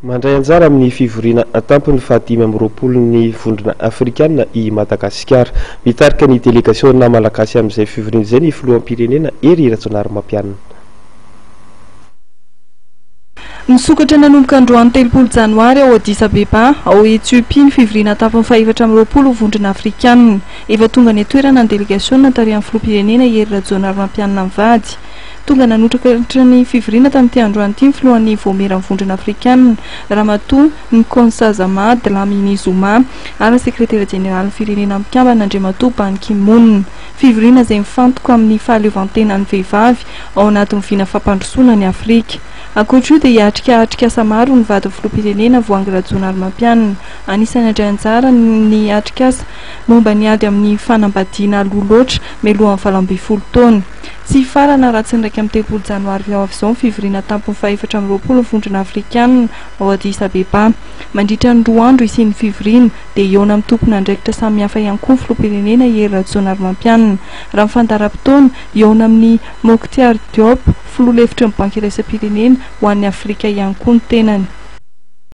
Mandray anjara amin'ny fivoriana an-tampony faha-25 ny Vondrona Afrikana i Madagasikara. Mitarika ny delegasiona malagasy amin'izay fivoriana izay ny filoham-pirenena Hery Rajaonarimampianina. Nisokatra nanomboka androany 30 janoary ao Addis Abeba, ao Ethiopie ny fivoriana an-tampony faha-24 Vondrona Afrikanina. Efa tonga any an-toerana ny delegasiona tarihan'ny filoham-pirenena Hery Rajaonarimampianina mivady. Tonga nanotratra ny fivoriana tamin'ity androany ity ny filohan'ny Vaomieran'ny Vondrona Afrikanina, Ramatoa Nkosazana Dlamini Zuma, ary ny sekretera jeneralin'ny Firenena Mikambana, Andriamatoa Ban Ki-moon. Fivoriana izay mifantoka amin'ny fahaleovantenan'ny vehivavy ao anatin'ny vina fampandrosoana an'i Afrika. Ankoatra io dia hiatrika atrikasa maro ny vadin'ny filoham-pirenena Voahangy Rajaonarimampianina. Anisan'ny handray anjara ny atrikasa momba ny ady amin'ny fanambadiana aloha loatra mialohan'ny 18 taona. Tsy hifarana raha tsy ny 31 janoary ho avy izao ny fivoriana tampony faha-24 ny Vondrona Afrikanina ao Addis Abeba. Mandritra ny roa andro hisian'ny fivoriana dia hihaona amin'ny tompon'andraikitra samihafa ihany koa ny filoham-pirenena Hery Rajaonarimampianina. Raha ny fandaharam-potoana, hihaona amin'i Moctiar Diop, filoha lefitry ny Banky iraisam-pirenena ho an'i Afrika ihany koa ny tenany.